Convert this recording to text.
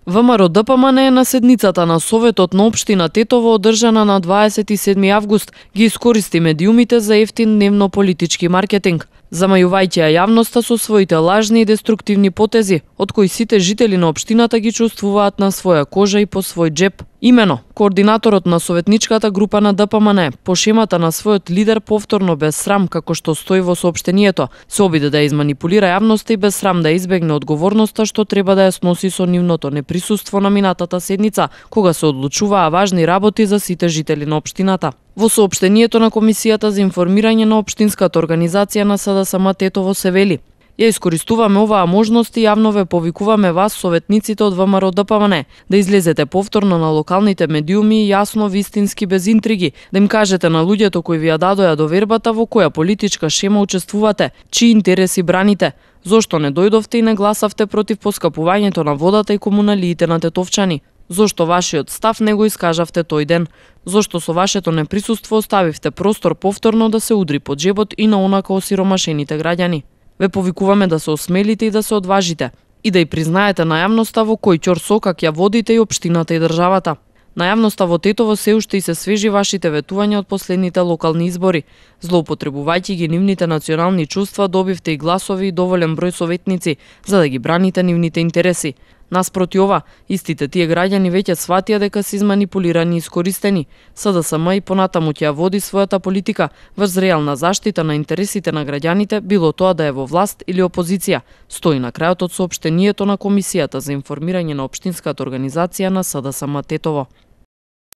ВМРО ДПМН на седницата на Советот на општина Тетово одржана на 27 август ги искористи медиумите за ефтин дневно-политички маркетинг, замајувајќи ја јавноста со своите лажни и деструктивни потези, од кои сите жители на општината ги чувствуваат на своја кожа и по свој джеб. Имено, координаторот на советничката група на ДПМН, по шемата на својот лидер повторно без срам, како што стои во соопштението, се обиде да изманипулира јавноста и без срам да избегне одговорноста што треба да ја сноси со нивното неприсуство на минатата седница, кога се одлучуваа важни работи за сите жители на општината. Во соопштението на Комисијата за информирање на општинската организација на СДСМ Тетово се вели: ја искористуваме оваа можност и јавно ве повикуваме вас, советниците од ВМРО ДПМН, да излезете повторно на локалните медиуми и јасно, вистински, без интриги, да им кажете на луѓето кои ви ја дадоа довербата во која политичка шема учествувате, чии интереси браните, зошто не дојдовте и не гласавте против поскапувањето на водата и комуналиите на тетовчани, зошто вашиот став не го искажавте тој ден, зошто со вашето неприсуство оставивте простор повторно да се удри под джебот и на онака осиромашените граѓани. Ве повикуваме да се осмелите и да се одважите и да ја признаете на јавноста во кој ќорсокак ја водите и општината и државата. На јавноста во Тетово се уште и се свежи вашите ветувања од последните локални избори. Злоупотребувајќи ги нивните национални чувства, добивте и гласови и доволен број советници за да ги браните нивните интереси. Наспроти ова, истите тие граѓани веќе сватија дека се изманипулирани и искористени. СДСМ и понатаму ќе ја води својата политика врз реална заштита на интересите на граѓаните, било тоа да е во власт или опозиција, стои на крајот од соопштението на Комисијата за информирање на општинската организација на СДСМ Тетово.